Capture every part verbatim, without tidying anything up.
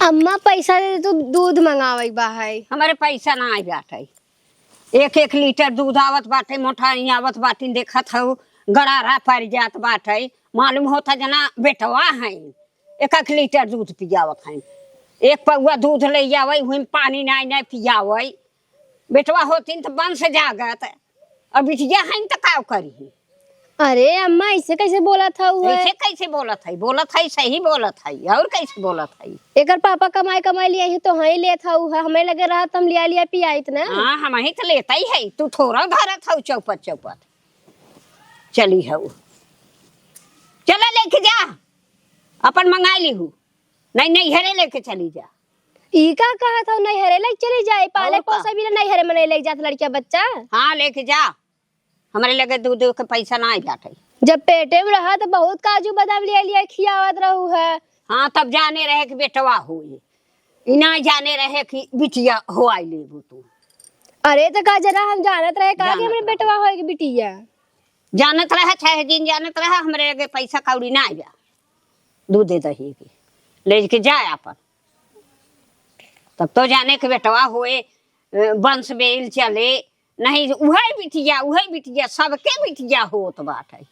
अम्मा, पैसा दे, तू दूध मंगावे बा है। हमरे पैसा नाहीं बाटइ। एक एक लीटर दूध आवत बाटइ, मोटराइन आवत बाटिन, देखत हउ, गड़ारा परि जात बाटइ। मालूम होत जना बेटवा हइन, एक एक लीटर दूध पियावत हइन। एक पउआ दूध लइ आवइ, उहइ में पानी नाहीं, नाहीं पियावइ। बेटवा होतिन त बंस जागत, अब बिटिया हइन त काव करिहीं? अरे अम्मा, अइसे कइसे बोलत हउ है? अइसे कइसे बोलत हइ? बोलत हइ, सही बोलत हइ, अउर कइसे बोलत हइ? एकर पापा कमाइ कमाइ लियाइ हैं, तोहइ लेत हउ है, हमरे लगे रहत त हम लिया लिया पियाइत न। हाँ, हमहीं त लेतइ हइ, तू थोरउ धरत हउ चौपट चौपट। चली हउ, चला लेके जा, अपन मंगाइ लिहू, नहीं नइहरे लेके चली जा। ई का कहत हउ, नइहरे लेके चली जाए? पाले अउर का? पोसे बिना नइहरे में नहीं लेके जात लड़किया बच्चा। हाँ, लेके जा, हमरे लगे दूध के पैसा नाहीं बाटइ। जब पेटे में रहा त बहुत काजू बादाम लिया लिया खियावत रहू है। हाँ, तब जाने रहे कि बेटवा होई, ई नाहीं जाने रहे कि बिटिया होआइ लेबू तू। अरे त का जना हम जानत रहे का कि जानत हमरे रहे। बेटवा होए कि बिटिया? जानत रहे चाहे जिन जानत रहे, हमरे लगे पैसा कौड़ी नाहीं बा दूध दही के, लेके जाए आपन। तब तो जाने के बेटवा होए, अ, वंश बेल चले, नहीं उहइ बिटिया, उहइ बिटिया, सबके बिटिया होत बाटइ।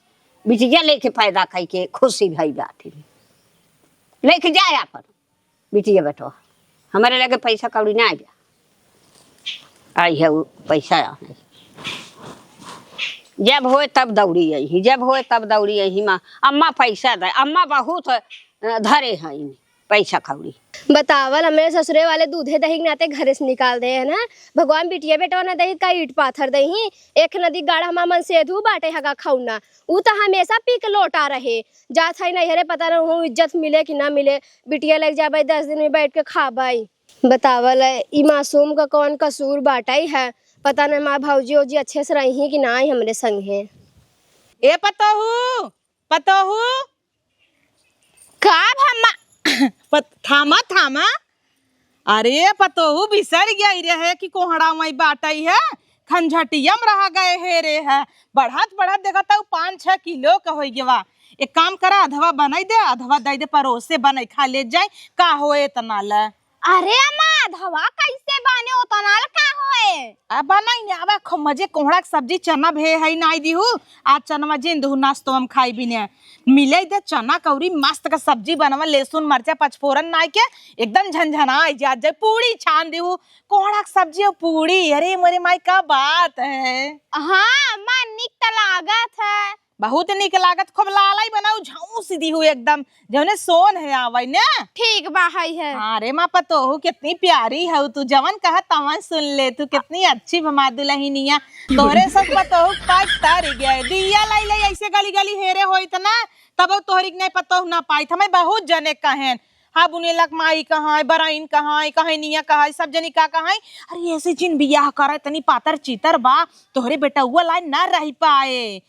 बिटिया लेके पैदा कइके खुशी भइ बाटिन। लेके जाए आपन बिटिया बेटवा, हमरे लगे पैसा कौड़ी नाहीं बा। आई है उ पैसा, जब होए तब दौड़ी अइहीं, जब होए तब दौड़ी अइहीं। माँ, अम्मा पैसा दे, अम्मा बहुत, अ, धरे हइन पैसा कौड़ी। बतावल, हमरे ससुरे वाले दूधे दही के नाते घरे से निकाल देहे हैं ना। भगवान बिटिया बेटवा ना दही का ईंट पाथर देही। एक नदी गाड़ा हमार मन सेधू बाटे हगा खौना, उ त हमेसा पी के लोटा रहे। जात हई नइहरे, पता न उहूँ इज्जत मिले कि ना मिले। बिटिया लइके जाबे, दस दिन में बैठ के खाबे। बतावल, ई मासूम का कौन कसूर बाटइ है? पता न हमार भौजी ओजी अच्छे से रही कि नाहीं हमरे संगे। ए पतोहू, पतोहू, का भम्मा? पत-, थामा, थामा। अरे पतोहू, बिसर गई रहे कि कोहड़ा वहीं बाटइ है, खंझटिया में रह गए हेरे है। बढ़त बढ़त देखत हउ पाँच छह किलो का होइ गवा। एक काम करा, अधवा बनइ दे, अधवा दइ दे परोसे, बनइ खा ले जाई, का होए एतना ले। अरे अम्मा, अधवा कइसे बने, ओतना ले का होए? अब बनइ ने, अब खूब मजे कोहड़ा के सब्जी, चना भे हइ नाहीं दिहू, आज चनवा जिन दिहू, नाश्तो हम खाई बिने। मिलइ दे चना कौरी, मस्त का सब्जी बनवा, लहसुन मरचा पचफोरन नाइ के, एकदम झनझनाइ जात जाए। पूड़ी छान दिहू, कोहड़ा के सब्जी अउ पूड़ी, अरे मोरे माई का बात है। हाँ अम्मा, निक त लागत है। बहुत निक लागत, खूब लालइ बनाउ, झौंस दिहू एकदम, जउने सोन है आवइ ने। ठीक बा, हई है। हाँ रे माँ, पतोहू कितनी प्यारी हउ तू, जवन कहा तवन सुन ले तू, कितनी अच्छी बा माँ दुलहिनिया। तोहरे सब पतोहू पाँच तार गए, दिया लाई लाई अइसे गली गली हेरे होइत ना, तब तोहरी के नहीं पतोहू ना पाइत। हमें बहुत जने कहेन, हाँ बुनेलक माई कहाँ, बराइन कहाँ, कहेनिया कहाँ, सब जनी का कहाँ। अरे अइसे जिन बियाह करा, इतनी पातर चीतर बा, तोहरे बेटउआ लाए ना रहि पाए,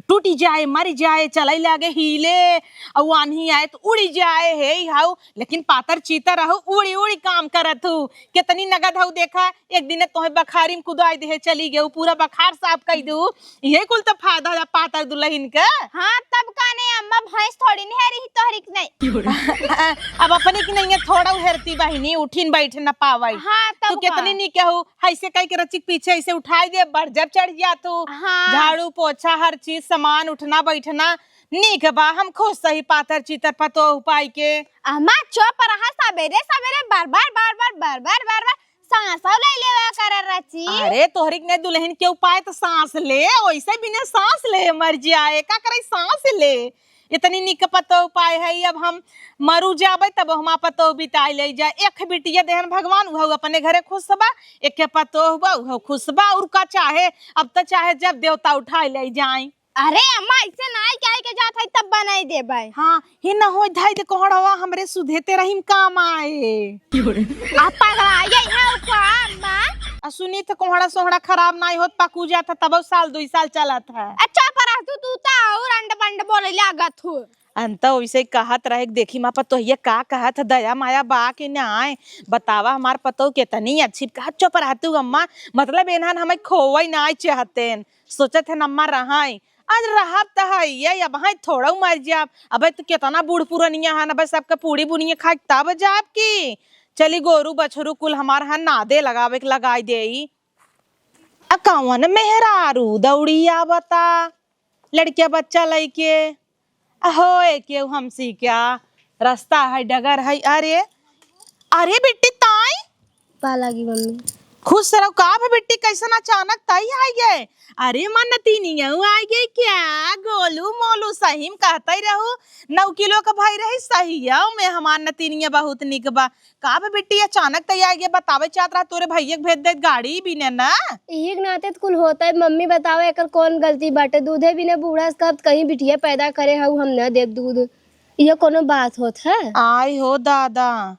टूटि जाए, मरि जाए, चलइ लागे हिले, अउ आन्ही आए त उड़ि जाए, हे हउ, लेकिन पातर चीतर रहू, उड़ि उड़ि काम करत हू। केतनी नगद हउ देखा, एक दिन तोहे बखारी में कुदाइ देहे चली गेउ, पूरा बखार साफ कइ देउ। इहे कुल त फायदा होला पातर दुलहिन के। हाँ, तब का ने अम्मा, भैंस थोड़ी न हेरी तोहरी के नहीं। अब अपनी के नहीं है, थोड़ा हेरती बहिनी, उठिन बैठ न पावइ। हाँ, तब तू का? केतनी निक हउ, अइसे कइ के रचिक पीछे अइसे उठाइ दे, बढ़ जब चढ़ जा तू। हाँ। झाड़ू, पोछा, हर चीज, सामान, उठना, बैठना, निक बा, हम खुश सही पातर चीतर पतोह पाइ के। अम्मा चुप रहा, सबेरे सबेरे बर बर बर बर बर बर बर बर सांसो ले लेवा कर रची। अरे तोहरी के नहीं दुलहिन केउ पाए त सांस ले, ओइसे बिना सांस ले मर जाए, का करइ सांस ले। इतनी निक पतोह पाए हइ, अब हम मरु जाबइ तब हमार पतोह बिताइ लइ जाए। एक बिटिया देहन भगवान, उहउ अपने घरे खुश बा, एक पतोह बा, उहउ खुश बा, अउर का चाहे, अब त चाहे जब देवता उठाइ लइ जाए। अरे अम्मा, अइसे नाइ कहि के जात हइ, तब बनाइ देबइ। हाँ, हे ना होइ धाइ दे कोहड़वा, हमरे सुधे तेरही में काम आए। आ पगलाइ गइ हउ का अम्मा? आ सुनी त कोहड़ा सोहड़ा खराब नाइ होत, पकु जात ह, तबउ साल दुइ साल चलत ह। अच्छा, पर तू, तू त अउर अंड बंड बोलइ लागत हू। अंत ओइसे कहत रहे कि देखी माँ पतोहिया का कहत ह, दया माया बा कि नाइ? बतावा हमार पतोह केतनी अच्छी। कहा चुप रह तू अम्मा, मतलब एनहन हमइ खोवइ नाइ चाहतेन, सोचत हन अम्मा रहइ। आज रहब त है, ये अब है थोड़ा मर जाब। अबे त केतना बूढ़ पुरनिया हन, अबे सबके पूड़ी बुनिया खाए तब जाब की? चली गोरू बछरू कुल हमार हन नादे लगावे के लगाई देई। आ कौन मेहरारू दौड़ी आवता, लड़किया बच्चा लइके? आ होए केहू हमसी क्या? रास्ता है, डगर है। अरे, अरे बिट्टी ताई। पा लागी मम्मी। खुश रहो। का भा बिट्टी, कैसन अचानक ताई आई गए? अरे मन तीनिया आई गए क्या? गोलू मोलू सही में कहते रहू, नौ किलो का भाई रही सही है, में हमार नतीनिया बहुत निक बा। का बे बिट्टी, अचानक तैयार ये बतावे चाहत रहा तोरे भैया के भेज देत गाड़ी बिने ना। इही के नाते त कुल होता है। मम्मी बतावे एकर कौन गलती बाटे? दूधे बिने बूढ़ा से कब कहीं बिटिया पैदा करे हऊ हम न देब दूध। ये कोनो बात होत है? आई हो दादा,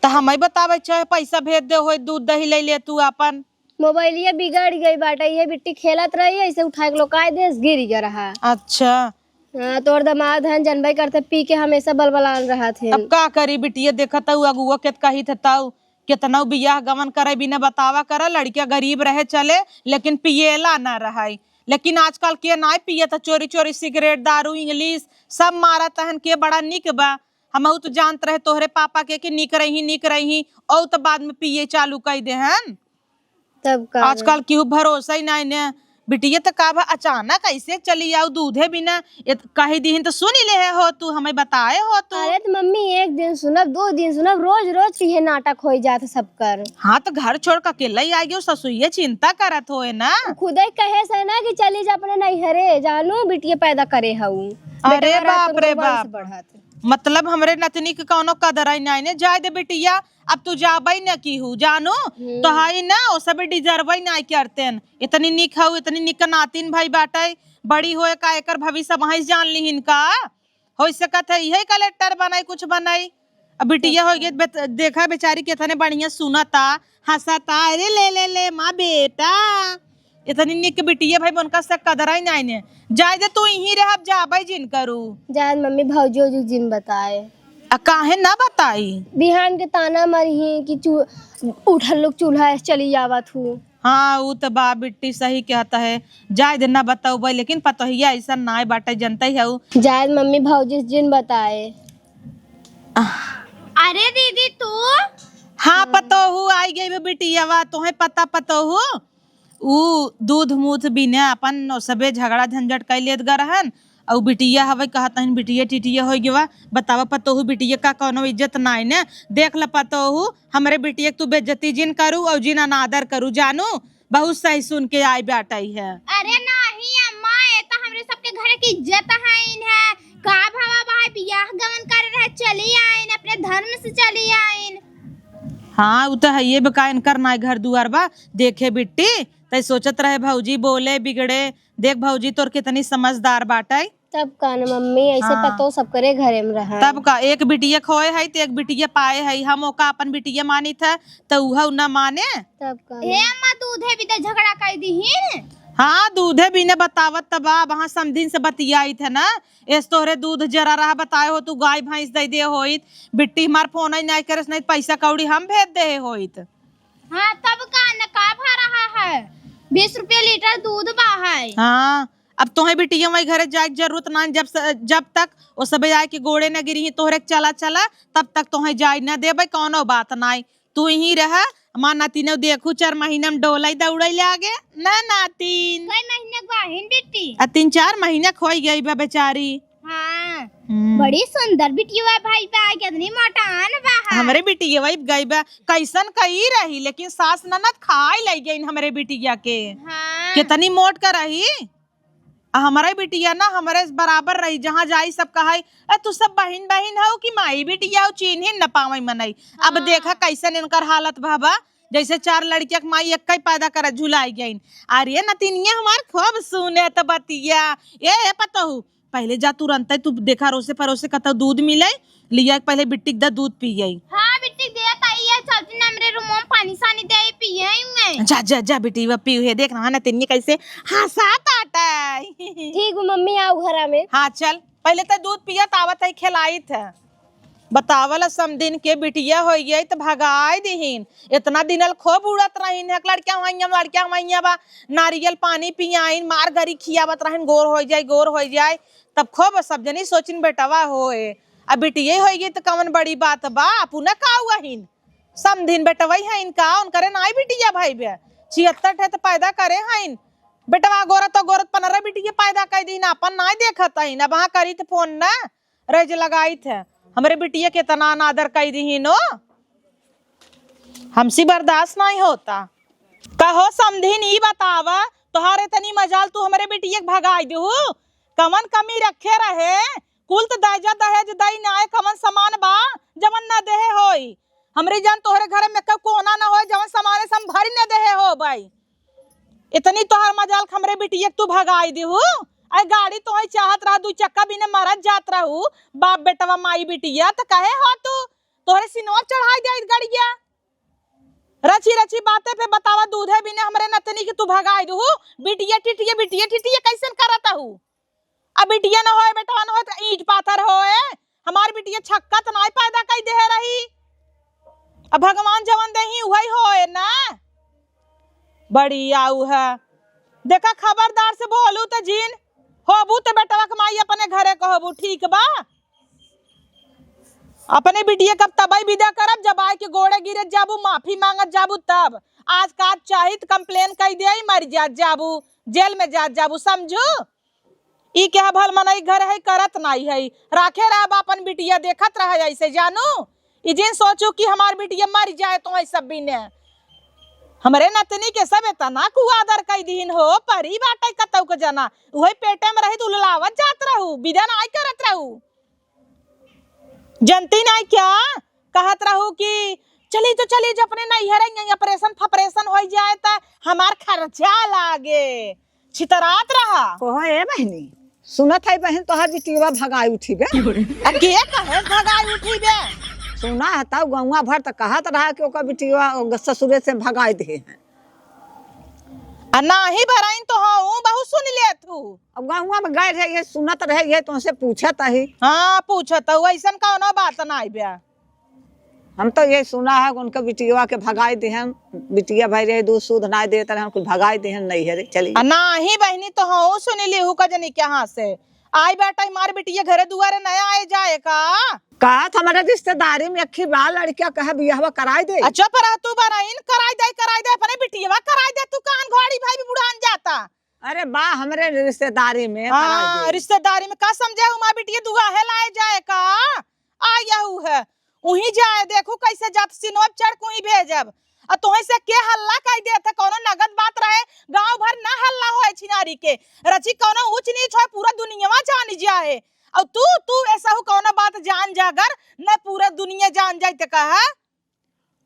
त हमई बतावे चाहे पैसा भेज दे होई दूध दही ले ले तू अपन। मोबाइलिया बिगड़ गई बाटे, ये बिट्टी खेलत रही ऐसे उठा के लोकाय देस गिर गया रहा। अच्छा। हाँ, तोर दामाद हन, जनबे करते, पी के हमेशा बलबलान रहत हन। अब का करी बिटिया, देखत हऊ अगुआ के त कहित हतऊ, केतनऊ बियाह गवन करे बिना बतावा करा, लड़किया गरीब रहे चले, लेकिन पियेला ना रहई। लेकिन आजकल के नाय पियत ह, चोरी चोरी सिगरेट, दारू, इंग्लिश सब मारत हन, के बड़ा निक बा। हमहू तो जानत रहे तोहरे पापा के कि निक रही, निक रही, औ त बाद में पिए चालू कई दे हन। तब का आजकल केहू भरोसा ही नाई ने। बिटिया त का भा अचानक ऐसे चली आऊ दूधे बिना? इत-, कही दीहिन त सुनी लेहे हो तू, हमें बताए हो तू। अरे त मम्मी, एक दिन सुनब, दो दिन सुनब, रोज रोज के ये नाटक होई जात है सबकर। हाँ, त घर छोड़ के अकेला ही आ गयो, ससुइये चिंता करत होए ना। खुदे कहे से ना कि चली जा अपने नैहरे, जानू बिटिया पैदा करे हऊ। अरे बेटवा रात बाप रे को वंश बाप। बढ़त। मतलब हमरे नतनी के कौनो कदर ही नाई ने। जाए दे बिटिया, अब तू जाबई न की हूँ, जानू, हम्म। तो हई न, ओ सबे deserve ही नाई करतेन। इतनी निक हऊ, इतनी निक नातिन भई बाटई, बड़ी होए का एकर भविष्य वहीं जान लिहिन का? हो सकत है इहे कलेक्टर बनई, कुछ बनई। अब बिटिया हो गई, बेत-, देखा बेचारी कितने बढ़िया सुनता, हंसता, "अरे ले, ले, ले, माँ बेटा।" इतनी निक बिटिया भाई, उनका से कदर ही नाई ने। जाए दे, तू यहीं रह, अब जाबे जिन करू। जाए मम्मी, भौजी ओजी जिन बताए। आ काहे ना बताई? बिहान के ताना मरही कि चू-, उठल लोग चूल्हा से चली आवत हूँ। हाँ, ऊ त बा बिट्टी, सही कहत है। जाए दे, ना बतौबे, लेकिन पतोहिया ऐसा नाई बाटे, जनते हऊ। जाए मम्मी, भौजी से जिन बताए। अरे दीदी, तू? हाँ, पतोहू आई गई बे बिटियावा, तोहे पता पतोहू? ऊ दूध मूध बिने अपन सबे झगड़ा झंझट कइ लेत ग रहन। अउ बिटिया हवे, कहत हन बिटिया टिटिया होइ गवा। बतावा पतोहू, बिटिया का कौनो इज्जत नाई ने। देख ल पतोहू, हमरे बिटिया के तू बेइज्जती जिन करू अउ जिन अनादर करू, जानू। बहुत सही सुन के आई बाटइ है। अरे नाहीं अम्मा, ये तो हमरे सबके घर की इज्जत हइन है। का भवा भाई बियाह गवन करे रहे, चली आइन, अपने धर्म से चली आइन। हाँ, उ तो हइये बा, का इनकर नाई घर दुआर बा। देखे बिट्टी, तइ सोचत रहे भौजी बोले बिगड़े, देख भौजी तोर कितनी समझदार बाटइ। तब का न मम्मी, ऐसे हाँ। पतो सबकरे घरे में रहा। तब का, एक बिटिया खोए हई त एक बिटिया पाए हई। हम ओका अपन बिटिया मानित है त उहउ न माने। तब का न। हे अम्मा, दूधे बिने झगड़ा कइ दिहिन। हाँ, दूधे बिने बतावत त बा, वहाँ समधिन से बतियाइत है ना। एस तोहरे दूध जरा रहा, बताए हो तू गाय भैंस दइ दे होइत, बिट्टी हमार फोन ही नाहीं करेस, नाहीं त पैसा कौड़ी हम भेज देहे होइत। हाँ, तब का न, का भा रहा है, बीस रुपया लीटर दूध बा है। हाँ, अब तोहे बिटिया वही घरे जाए के जरूरत ना, जब स-, जब तक ओ सबे आए के गोड़े न गिरी, तोहरे के चला चला, तब तक तोहे जाए न देबे, कौनो बात नाई। तू यहीं रह, हमार नातिन देखू, चार महीना में डोलइ दौड़इ लागे, ना नातिन। कई महीना के बहिन बिट्टी? आ तीन चार महीना के होइ गई बा बेचारी। हाँ, हम्म। बड़ी सुंदर बिटिया भाई बा, कितनी मोटान बा। हमरे बिटिया वही गई बा, कैसन कई रही, लेकिन सास ननद खाए लइ गइन हमरे बिटिया के। हाँ। कितनी मोट का रही। आ हमरे बिटिया ना हमरे बराबर रही, जहाँ जाई सब कहइ, "ए, तू सब बहिन बहिन हऊ कि माई बिटिया हऊ, चिन्हिन न पावइ मनई।" अब हाँ। देखा कैसन इनकर हालत भवा, जैसे चार लड़किया के माई एक्कइ पैदा करत झुलाइ गइन। अरे नतिनिया हमार खूब सुने त बतिया। ए, ए पतोहू, पहिले जा तुरंतइ तू देखा अरोसे परोसे कतउ दूध मिलइ, लिया के पहिले बिट्टी के दा दूध पियइ। हाँ, बिट्टी के देत आई है, चलती ना हमरे रूम में पानी सानी दे पिए में। जा, जा, जा बिट्टी, वा पीऊ है, देख ना नतिनिया कैसे हंसा ताटइ। ठीक बा मम्मी, आऊ घरा में। हाँ, चल, पहिले त दूध पियत आवत है, खिलाइत है। बतावल समधिन के बिटिया होइ गई त भगाइ दिहिन। इतना दिनल खूब उड़त रहिन है, लड़किया हुआइया, लड़किया हुआइया बा, नारियल पानी पियाइन, मार गरी खियावत रहिन, गोर होइ जाए, गोर होइ जाए। तब खूब सब जनी सोचिन बेटवा होए, अब बिटिया होइ गई त कवन बड़ी बात बा, पुना का हुआइन? समधिन बेटवई है इनका, उनकरे नाई बिटिया भई बे, छिहत्तर ठे त पैदा करे हइन। बेटवा गोरत तो गोरत पनरह बिटिया पैदा कइ दीन, आपन नाई देखत हइन। अब हाँ करी त फोन न, रज लगाइत है, हमरे बिटिया के इतना अनादर कइ दीहिन ओ, हमसे बर्दाश्त नाई होता। कहो समधिन, ई बतावा, तोहार इतनी मजाल, तू हमरे बिटिया के भगाइ देहू? कवन कमी रखे रहे? कुल त दाइजा दहेज दई नाय, कवन सामान बा जवन न देहे होई? हमरे जान तोहरे घर में कब कोना न होए, जवन सामाने से हम भरी न देहे हो बाई। इतनी तोहर मजाल, हमरे बिटिया के तू भगाई दिहू। आई गाड़ी तोहई चाहत रहा, दुई चक्का बिने मरत जात रहू, बाप बेटवा माई बिटिया, त कहे हो तू, तोहरे सिनवा चढ़ाई दे गड़िया। रची रची बातें पे बतावा, दूधे बिने हमरे नतनी के तू भगाई दिहू। बिटिया टिटिया, बिटिया टिटिया कैसन करत हू? अब बिटिया न होए, बेटवा न होए, त ईंट पाथर होए। हमार बिटिया छक्का त नाई पैदा कई देहे रही। अब भगवान जवन देही, उहई होए ना। बड़ी आऊ है। देखा, खबरदार से बोलू त जिन, होबू त बेटवा के माई अपने घरे कहबू, ठीक बा? अपने बिटिया के अब तबई विदा करब, जब आए के गोड़े गिरत जाबू, माफी मांगत जाबू तब। आज का आज चाही त complain कई दे, मर जात जाबू, जेल में जात जाबू, समझू? ई क्या भल मनई घर है, करत नाई है, राखे रहब आपन बिटिया, देखत रह ऐसे जानू। ई जिन सोचू कि हमार बिटिया मर जाए तो है सब बिने। हमरे नतनी के सब इतना कुआदर कई दीन हो, परी बाटे कतौ के जना, उहे पेटे में रही त उललावत जात रहू, विदा नाई करत रहू। जनती नाई क्या? कहत रहू कि चली जो, चली जो अपने नैहरे, यहीं operation फपरेशन होइ जाए त हमार खर्चा लागे। छितरात रहा। कहो ए बहिनी, सुनत है बहिन, तोहर बिटिया भगाई उठी बे। आ के कहे भगाई उठी बे? सुना है तब गौवा भर त कहत रहा कि ओकर बिटिया ससुरे से भगाई दे हैं। आ नाही भराइन तो हूँ, बहुत सुन लेत हूँ। अब गौवा में गए रहे, ये सुनत रहे, ये तुमसे पूछत ही। हाँ, पूछत हूँ, ऐसन कौनो बात नाई बे। हम तो ये सुना है कि उनके बिटिया के भगाई दिहन, बिटिया भाई रहे, दूध सूध नाई देत रहे, उनको भगाई दिहन नैहरे चली। आ नाही बहिनी, तो हूँ सुन लिहू का जनी के यहाँ से। आई बेटा, हमारे बिटिया घरे दुआरे नया आए जाए का? का त हमारे रिश्तेदारी में एक ही बा लड़किया, कहे बियाहवा कराई दे। आ चुप रह तू बहिन, कराई दे, कराई दे, अपने बिटिया कराई दे, तू कान घोड़ी भाई भी बुढ़ान जाता। अरे बा, हमरे रिश्तेदारी में कराई हाँ, दे। रिश्तेदारी में का समझे, हमार बिटिया दुआहे लाए जाए का? आ यहू है, उही जाए, देखू कैसे जात सिनोब चढ़ के उही भेजब। आ तोहे से के हल्ला कई देत है, कौनो नगद बात रहे, गांव भर ना हल्ला होए छिनारी के। रची कौनो ऊंच नीच होए, पूरा दुनियावा जान जाए। और तू, तू ऐसा हूँ कौनो बात जान जा अगर, न पूरा दुनिया जान जाए त कहा।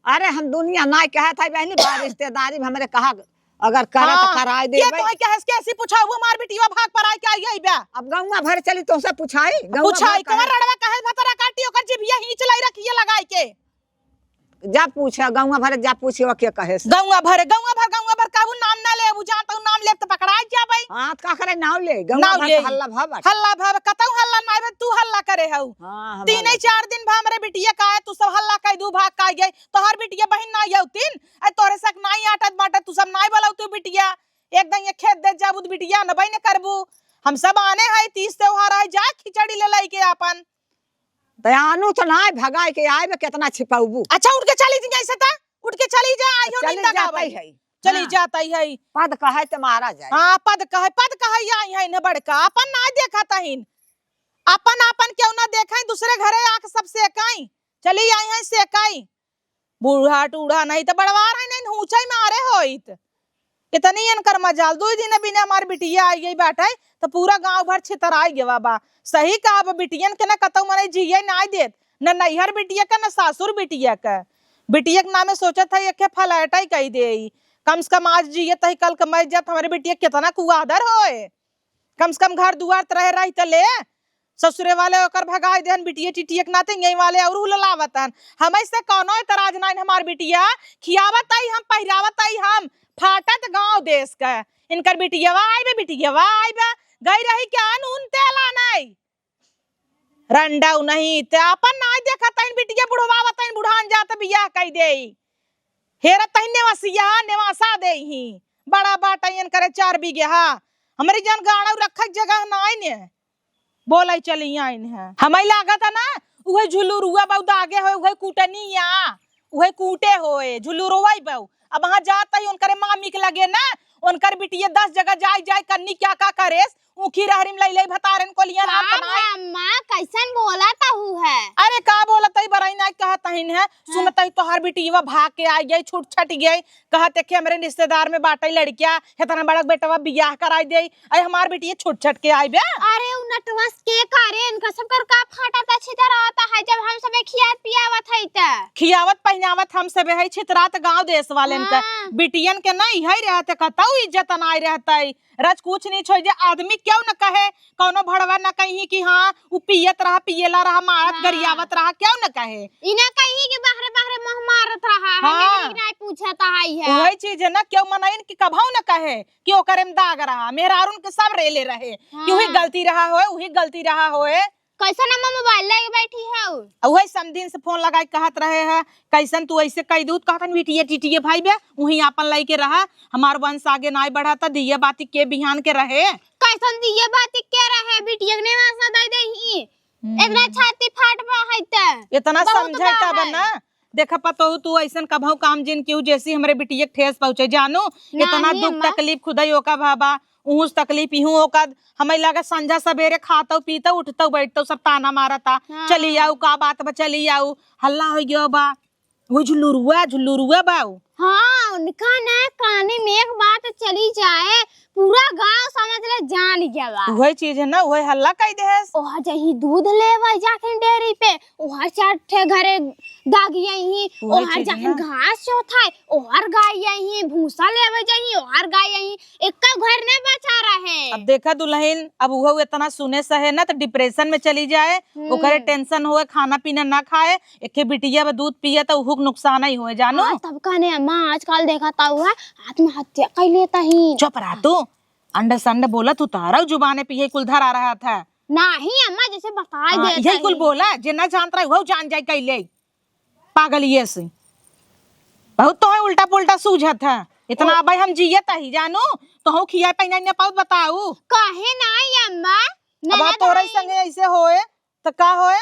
अरे हम दुनिया नाई कहत है बहनी, बा रिश्तेदारी में हमरे कहा अगर करत हाँ, कराई ये देबे। तो है क्या हंस के ऐसी पूछा, वो मार बिटिया भाग पर आए क्या यही बे? अब गौवा भर चली तो से पूछाई, गौवा पूछाई, भर कौन कहे। रड़वा कहे भतरा काटी, ओकर जिभिया हींच लाई रखिए लगाई के। जा पूछा, गौवा भर जा पूछे, वो के कहे से। गौवा भर, गौवा भर, गौवा भर कहू नाम ना लेबू, जान तो नाम लेब तो पकड़ाई जाबे। हाँ, तो का करे नाव ले, गौवा नाव भर ले। तो हल्ला भा बाटे। हल्ला भा, कतऊ हल्ला नाई बे, तू हल्ला करे हऊ। हाँ, हम तीन हल्ला ही चार दिन भा हमरे बिटिया का है, तू सब हल्ला कई दू भाग का गई, तोहर बिटिया बहिन ना आऊ तीन, ऐ तोरे सक नाई आटत बाटे, तू सब नाई बोलाऊ तू बिटिया, एक दिन ये खेत दे जाबू त बिटिया न बहिन करबू। हम सब आने है, तीज त्योहार आए, जा खिचड़ी ले लाई के आपन। त आनू त नाई भगाई के आए बे, केतना छिपाउबू। अच्छा, उठ के चली जी ऐसे त, उठ के चली जा, आई हो चली निंदा जाता गावे। ही है। चली हाँ। जाता ही है। पद कहे त मारा जाए। हाँ, पद कहे, पद कहे आई है इन्हें बड़का, अपन नाई देखा तहिन। अपन, अपन क्यों ना देखाई, दूसरे घरे आके सब सेकाई। चली आई है सेकाई। बूढ़ा टूढ़ा नहीं त बड़वार है, नहीं हूँचई मारे होइत। इतनी इनकर मजाल, दुई दिन बिना हमार बिटिया आई गई बाटे, त पूरा गांव भर छितराई गवा बा। सही कहा बा, बिटियन के न कतऊ मनई जिए नाई देत, न नैहर बिटिया के, न सासुर बिटिया के। बिटिया के नामे सोचत है, एके फलैटाई कई देई। कम से कम आज जिए तही, कल के मर जात, हमरे बिटिया केतना कुआदर होए। कम से कम घर दुआर त रहे रही त ले, ससुरे वाले ओकर भगाई देहन, बिटिया टिटिया के नाते यही वाले और हुललावत हन। हमें से कौनो एतराज नाइन, हमार बिटिया खियावत आई हम, पहिरावत आई हम, फाटत गांव देश के। इनकर बिटियावा आई बे, बिटियावा आई बे, गई रही क्या नून तेला नहीं। रंडऊ नहीं, ते आपन नाई देखत हइन, बिटिया बुढ़वावत हइन, बुढ़ान जात बियाह कइ देई। हेरत हइन नेवसिया, नेवासा देइहीं। बड़ा बाटइ इनकरे चार बीघा। हमरी जन गाड़ू रखइ क जगह नाई ने। बोलइ चली आइन है। हमइ लागत है ना, उहइ झुलुरुआ बउ दागे होए, उहइ कूटनिया, उहइ कूटे होए, झुलुरुआ बउ। अब वहाँ जात ही उनकरे मामी के लगे ना, उनकर बिटिया दस जगह जाई जाई कन्नी क्या का करेस, ऊखी रहरी में लई लई भतारन को लिया ना का अपना। अम्मा, कैसन बोलत हऊ है? अरे का बोलत ही, बरई नाई कहत हइन है, हाँ। सुनत ही तोहार बिटिया भाग के आइ गई, छूट छट गई, कहत है कि हमरे रिश्तेदार में बाटइ लड़किया, इतना बड़ा बेटवा बियाह कराइ देई, अरे हमार बिटिया छूट छट के आइ बे। अरे उ नटवस के करे, इनका सब कर का फाटत छितरात है, जब हम सबे खियात पियावत है त। खियावत पहिनावत हम सबे है छितरात गाँव देश वालेन का। हाँ। बिटियन के ना इहइ रहत है, कतऊ इज्जत नाई रहत है। रज कुछ नहीं छोड़ जे आदमी क्यों न कहे, कौनो भड़वा न कहीं कि हाँ, उ पियत रहा, पियला रहा, मारत हाँ। गरियावत रहा, क्यों न कहे? इना कहीं कि बहरे बहरे मुँह मारत रहा, हाँ। हमें नहीं पूछत आई है। वही चीज है ना, क्यों मनइन कि कभऊ न कहे कि ओकरे में दाग रहा, मेहरारून के सब रेले रहे, कि उही हाँ। गलती रहा होए, उही गलती रहा होए। कैसन अम्मा मोबाइल लेके बैठी है? आ उहे समधिन से फोन लगाइ के कहत रहे है, "कैसन तू ऐसे कइ दू?" त कहतन, "बिटिया टिटिया भाई बे, उहीं आपन लइके रहा, हमार वंश आगे नाई बढ़ा, त दिया बाती के बिहान के रहे।" कैसन दिया बाती के रहे, बिटिया के नेवासा दइ देही। हम्म। इतना छाती फाट बा है त। इतना बहुत समझे बा तब है। ना, देखा पतोहू तू ऐसन कभऊ काम जिन किहू जैसी हमरे बिटिया के ठेस पहुँचे, जानू, इतना नहीं दुख अम्मा। तकलीफ खुदई ओका भा बा, उहुस तकलीफ इहू ओका। हमें लगा संझा सबेरे खातऊ पीतऊ उठतऊ बैठतऊ सब ताना मारता, हाँ। "चली आऊ, का बात बा, चली आऊ, हल्ला होइ गयो बा।" वो झुलुरुआ, झुलुरुआ बाऊ। हाँ, उनका ना काने में एक बात चली जाए, पूरा गांव समझ ले जान गया बा। वही चीज है ना, वही हल्ला कई देहस। ओहर जहीं दूध लेवे जाथिन डेयरी पे, ओहर चार ठे घरे दागी आई, वही ओहर चीज है जाथिन ना। घास चोथाए, ओहर गाई आई, भूसा लेवे जाई, ओहर गाई आई, एक्का घर न बचा रहे। अब देखा दुलहिन, अब उहो एतना सुने सहे ना त depression में चली जाए, हम्म। ओकरे tension होए, खाना पीना ना खाए, एके बिटिया बा दूध पिए त उहुक नुकसान ही होए, जानू। हाँ, तब कहने अम्मा आजकल देखा त उहे आत्महत्या कई लेता ही। चुप रहा तू, अंडे संडे बोलत हू, तारा जुबाने पे ये कुल धरा रहा था। नाही अम्मा, जैसे बताए हाँ, देता यही कुल ही। बोला, जे ना जानत रहे, उहो जान जाए कई ले। पागलिए से। बहुत तोहे उल्टा पुल्टा सूझत है। इतना ओ। अबे हम जियत ही जानू, तोहू खिया पहना न पाऊ बताऊ। काहे नाई अम्मा? अब ननद तोरे हई। संगे ऐसे होए, त का होए?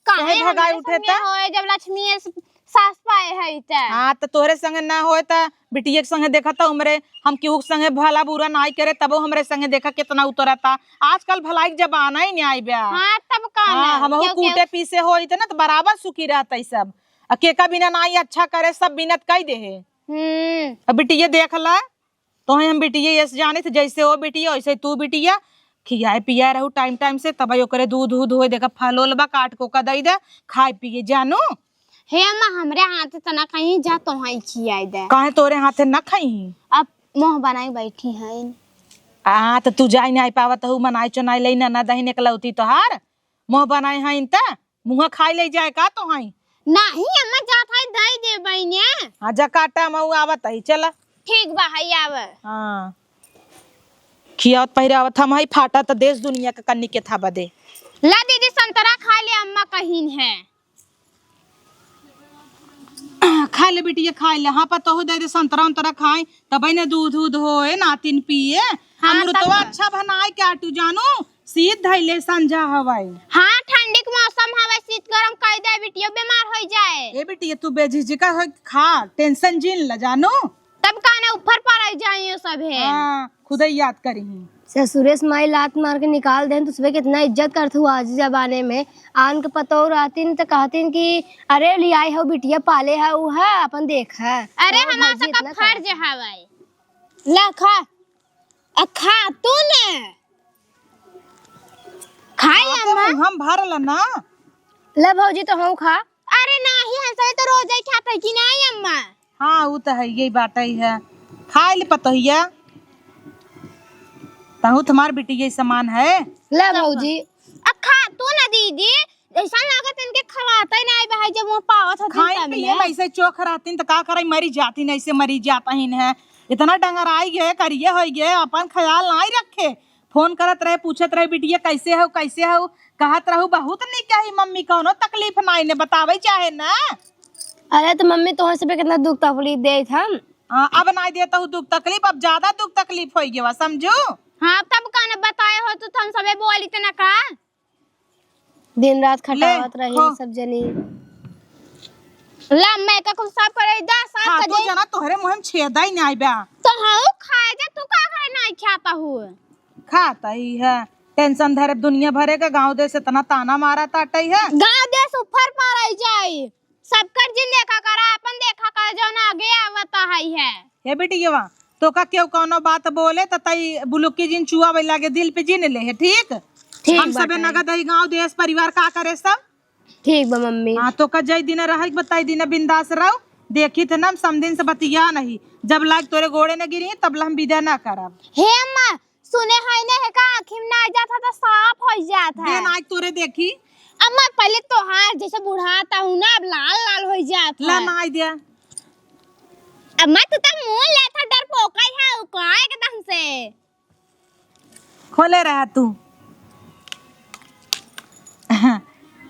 काहे तोहे भगाए हमरे उठे संगे त? होए, जब लक्ष्मी स-, सास पाए है त? हाँ, त तोहरे संगे ना होए त बिटिया के संगे देखा त उमरे, हम केहू के संगे भला बुरा नाई करे, तबो हमरे संगे देखा कितना उतरता। आजकल भलाई के जमाना ही नहीं आई बा। हाँ, तब का हाँ, ना? हमहू क्यों, क्यों? कूटे पीसे होइत ना त बराबर सुखी रहत सब। आ केका बिना नाई अच्छा करे, सब बिनत कई देहे। हम्म। अब बिटिया देख ला, तोहे हम बिटिया यस जानित, जैसे वो बिटिया वैसे तू बिटिया। खियाए पियाए रहू time time से, तब ओकरे दूध उध होए, देखा फल उल बा, काट को का दई दे, खाए पिए जानू। हे अम्मा, हमरे हाथ त ना कहीं जा, तोहई खियाए दे। काहे तोरे हाथे ना खाई? अब मुँह बनाई बैठी हैं। आ, त तू जाई नाई पावत हऊ, मनाई चुनाई लई ना, ना दहिन एकलौती तोहार। मुँह बनाई हैं त, मुँह खाई लई जाए का तोहई? नाही अम्मा, जात है दई दे बहिने। हाँ, जा काटा मऊ आवत है, चला। ठीक बा, है आवे। हाँ। खियावत पहिरावत हम हई, फाटा त देश दुनिया के कन्नी के था बदे। ला दीदी, संतरा खा ले, अम्मा कहिन है। खा ले बिटिया, खा ले। हाँ, पतोहू दे दे संतरा उंतरा खाई, तबे न दूध उध होए, नातिन पिए। हाँ, अमृतवा तब अच्छा बनाए के आटू जानू, सीत धैले संझा हवाई। हाँ, ठंडी के मौसम हवे, सीत गरम कई दे बिटिया, बीमार होई जाए। ए बिटिया, तू बेझिझका हो खा, tension जिन ल जानू। तब काने ऊपर पर आई जाइयो सभे। हाँ, खुदे याद करिहीं। ससुरे से माई लात मार के निकाल देन, तो उसपे कितना इज्जत करत हुआ आज जमाने में। आन के पतोह रहतीन त कहतीन कि अरे लियाई हो बिटिया, पाले है उ है, अपन देख है। अरे और हमार भौजी सबका इतना फर्ज करत है भाई। ला खा। आ खा तू ने। खाई हाँ, तो अम्मा। मुँह हम भरल ना। ले भौजी, तोहू खा। अरे नाही, हम सही तो रोज ही खाते कि नाही अम्मा? हाँ, उ तो है, यही बात ही है। खाए ले पतोहिया, तहू तुम्हार बिटिया समान है। ले भौजी। आ खा तू ना दीदी, ऐसा लागत इनके खवाते ही नाही बहाई जब वो पावत होती खाए तब पिए ले। में ऐसे चोख रहतीन तो का करे, मरी जातीन, ऐसे मरी जाता ही है। इतना डंगर आई गए, करिए होई गए, अपन ख्याल नाही रखे। फोन करत रहे, पूछत रहे, "बिटिया कैसे हउ, कैसे हउ?" कहत रहू, "बहुत निक है मम्मी, कौनो तकलीफ नाई ने, बतावे चाहे ना।" अरे तो मम्मी, तोहर सबे कितना दुख तकलीफ देत हम। हाँ, अब नाई देत हूँ दुख तकलीफ, अब ज्यादा दुख तकलीफ होइ गवा, समझू? हाँ, तब का न बताए हो तू, तो हम सबे बोली थे ना का? दिन रात ले, खटावत रही खो। सब जनी। ला, मैं का कुछ साफ करे दा, साफ हाँ, कर तू दे। जना तोहरे मुँह में छेदा ही नाई बा। तो हाँ, खाए जा, तू का करे नाई खाता हूँ? खाता ही है, टेंशन धरे दुनिया भरे का, गाँव देश इतना ताना मारा ताटई है। गाँव देश ऊपर पर आई जाई, सबकर जिन देखा करा, अपन देखा करा, जौन आगे आवत है, है। हे बिटियवा, तोका केहू कौनो बात बोले त तई बुलुकी जिन चुआवे लागे, दिल पे जिन ले है, ठीक? ठीक हम सबे बाटे। नगद ही गाँव देश परिवार का करे सब। ठीक बा मम्मी। हाँ, तोका जय दिन रहे के बताई दिन बिंदास रहो, देखी थे ना हम समधिन से बतिया नहीं, जब लाग तोरे गोड़े न गिरी तब ला हम विदा ना करब। हे अम्मा, सुने है ना, है का आँखी में ना आ जात है तो साफ हो जात है। दे ना आज तोरे देखी। अम्मा, पहले तोहार जैसे बुढ़ाता हूँ ना, अब लाल लाल हो जात ला है। ना आई दिया। अम्मा, तू तो मुँह लेत है, डरपोका ही है, उ का एकदम से। खोले रहा तू।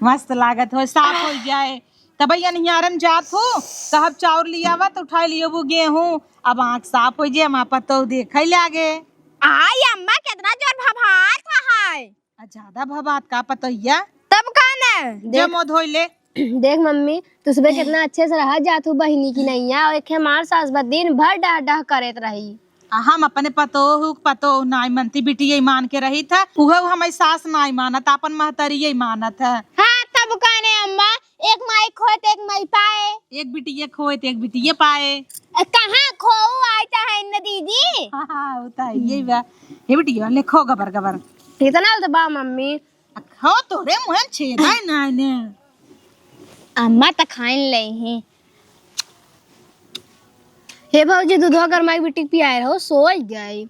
मस्त लागत हो, साफ हो जाए। तब भैया निहारन जात हो, कहब चाउर लियावा तो उठाए लियो वो गेहूं। अब आँख साफ हो जाए, माँ पतो देखे लागे। आई अम्मा, कितना जोर भभात है। आ, ज्यादा भभात का पतोहिया? तब का न? जे देख, मुँह धोई ले। देख मम्मी, तू सुबह कितना अच्छे से रहा जात हो बहिनी की नैया, और एक हमार सास बा दिन भर डह डह करत रही। आ, हम अपने पतोह, पतोह नाई मनती, बिटिये मान के रही था, उहे हमारी सास नाई मानत, अपन महतरिये मानत है। हाँ, तब का न अम्मा, एक माई खोए त एक माई पाए। एक बिटिये खोए त एक बिटिये पाए। अ, कहाँ खोऊ आइता है न दीदी? हाँ, हाँ, होता है, यही बा। हे बिटिया, ले खो गबर गबर। इतना तो बा मम्मी। अ, खो तोरे मुँह में छेदा है ना ने। अम्मा त खाइन ले ही। हे भौजी, दूधवा गरमाई बिटिक पियाए रहो, सोई गई।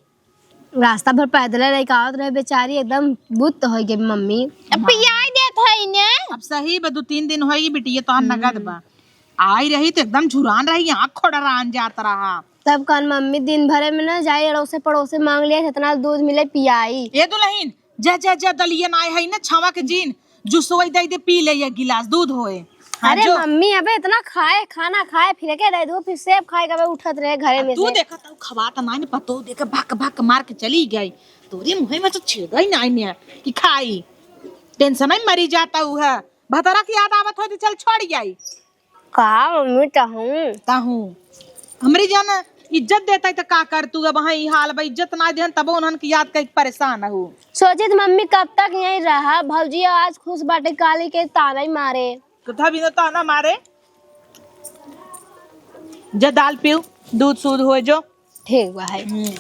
रास्ता भर पैदल लेके आवत रहे बेचारी, एकदम बुत हो गई मम्मी। अब पियाई देत है इन्हें। अब सही बा, दो तीन दिन होई बिटिया तोहार नगद बा। आई रही तो एकदम झुरान रही, आँख खोड़रान जात रहा। तब कौन मम्मी, दिन भरे में ना जाए अड़ोसे पड़ोसे मांग लिया, जितना दूध मिले पियाई। ए दुल्हन, जा, जा, जा, दलिया ना है ना, छावा के जीन, जूसोई दे दे, पी ले एक गिलास दूध होए। हाँ, अरे जो। मम्मी, अबे इतना खाए, खाना खाए, फिर के दे दो, फिर सेब खाए के अबे उठत रहे घरे में तू से। देखा तो खवात ना ने पतो देखे भक भक मार के चली गई। तोरे मुँह में तो छेदा ही ना ने कि खाई। टेंशन ही मरी जाता हूँ है। भतरा की याद आवत हो तो चल छोड़ जाई। का मम्मी, तहूँ? तहूँ। हमरी जान इज्जत देता है तो का कर तू, अब हाँ ई हाल बा, इज्जत ना देहन तबो उन्हन की याद कई परेशान हो। सोचित मम्मी कब तक यहीं रहा, भौजी आज खुश बाटे काली के ताना ही मारे। कथा भी न ताना मारे। जा दाल पीऊ, दूध सूध होए जो। ठीक बा है। हम्म।